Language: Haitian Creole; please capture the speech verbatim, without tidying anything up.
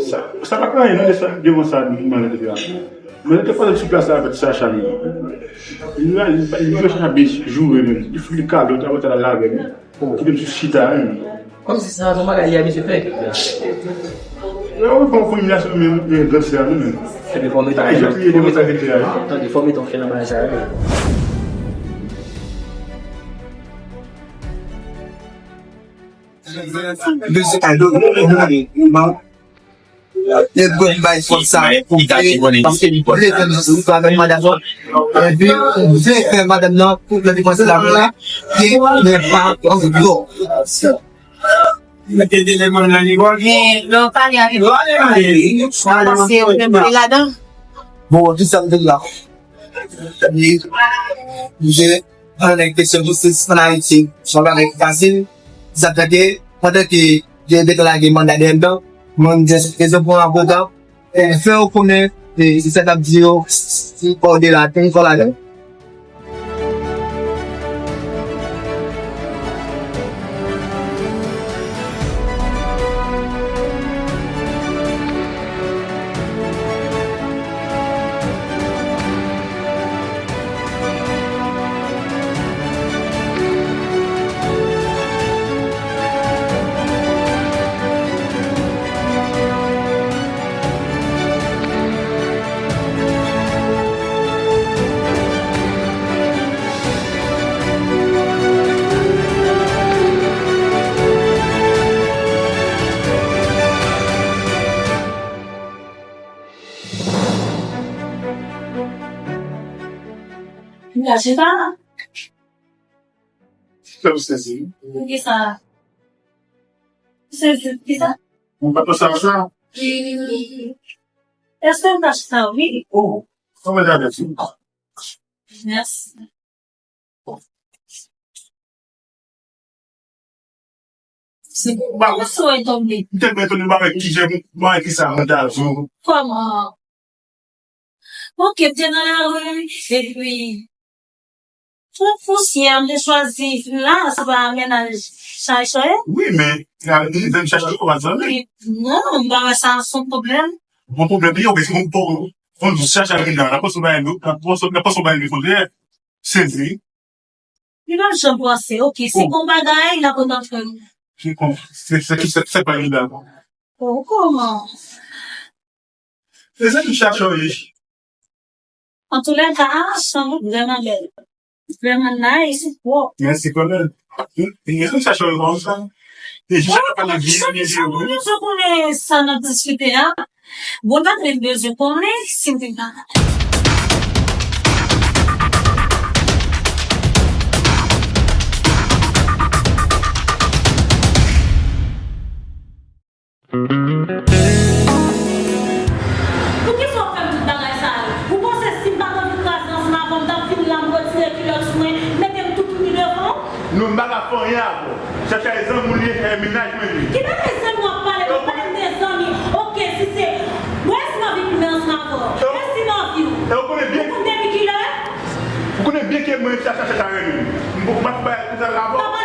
Sa, sa pa t anyen non, de sa, devan sa, manzè te fè a. Manzè te pase sou plas la avèk Chacha li. Li la, li, li jwe Chacha byen joure menm. Li fout li kalòt, apre sa l al avè l. Kite m sou chita menm. Kòmsi sa se yon bagay li abitye fè. Lè ou fè yon fòmilasyon menm, e, gangstè a nou menm. Epi fò mete anfyan, fò mete anfyan, tande, fò mete anfyan nan bagay sa yo. Bezwen kado, e gwo bay fòm sa pou fè, paske m vle fè m sou avèk madanm nan. Epi m vle fè madanm nan pou fè depanse la pou la, ki men pa anvi dlo. Mete de lemon nan li bò. Non, pa li avè. Paske ou menm li ladan. Bon, tout sa m te la. Li, li, Ann, kesyon jistis ann Ayiti, se yon bagay ki fasil. Sa fè ke, pandan ke yo te lage manda dèyè l, mwen jis bezwen pran avoka, e fè yo konnen, e, se sa k ap di yo, si kò w de la, ten kò ladan. Sa w sezi? Poukisa? Sezi, poukisa? Mwen pa t panse a sa. Èske m ka chita, wi? Oh, sa mwen ta fè. Mèsi. Se pou mwen sou etone. M te etone, m pa wè ki jan, m pa wè ki sa avantaj ou. Kòman? Ok, m te nan lari, epi tout pousyè, m te chwazi la, se pa mennaj Chacha ye? Wi, men, la, li te chache ou, pa zanmi. Non, m pa wè sa se yon pwoblèm. Yon pwoblèm, yo, men se yon pwoblèm. Fò n di Chacha vin la, la panse w bay nou, la panse, la panse w bay nou kontrè. Sezi. Li pa janm panse, ok, se bon bagay, l ap antre. Se kon, se, se ki, se, se pa evidan. Oh, kòman? Se sa ki chache w ye. Antoulèka, chanm ou vrèman bèl. Vrèman nice, pwòp. Mèsi kanmenm. Mwen chache w konsa. E jis ap pale byen, byen, byen. Ou konnen sa n ap diskite a. Bon, m pa t menm bezwen konnen si m te ka. Poukisa w ap fè m tout bagay sa yo? Ou panse si m pa t anvi kraze ansanm avè w, m t ap vin la, m retire kilòt sou mwen, mete m toutouni devan w? Non, m pa ka fè anyen avè w. Chacha e zanmi w li ye, e mennaj mwen li ye. Ki bagay zanmi w ap pale? Ou konnen m gen zanmi. Ok, si se, mwen si m anvi plimen ansanm avè w. E si m anvi w. E ou konnen byen. Ou konn depi kilè? Ou konnen byen ke mwen Chacha, Chacha renmen m. M poko pa t bay konsa avè w. Papa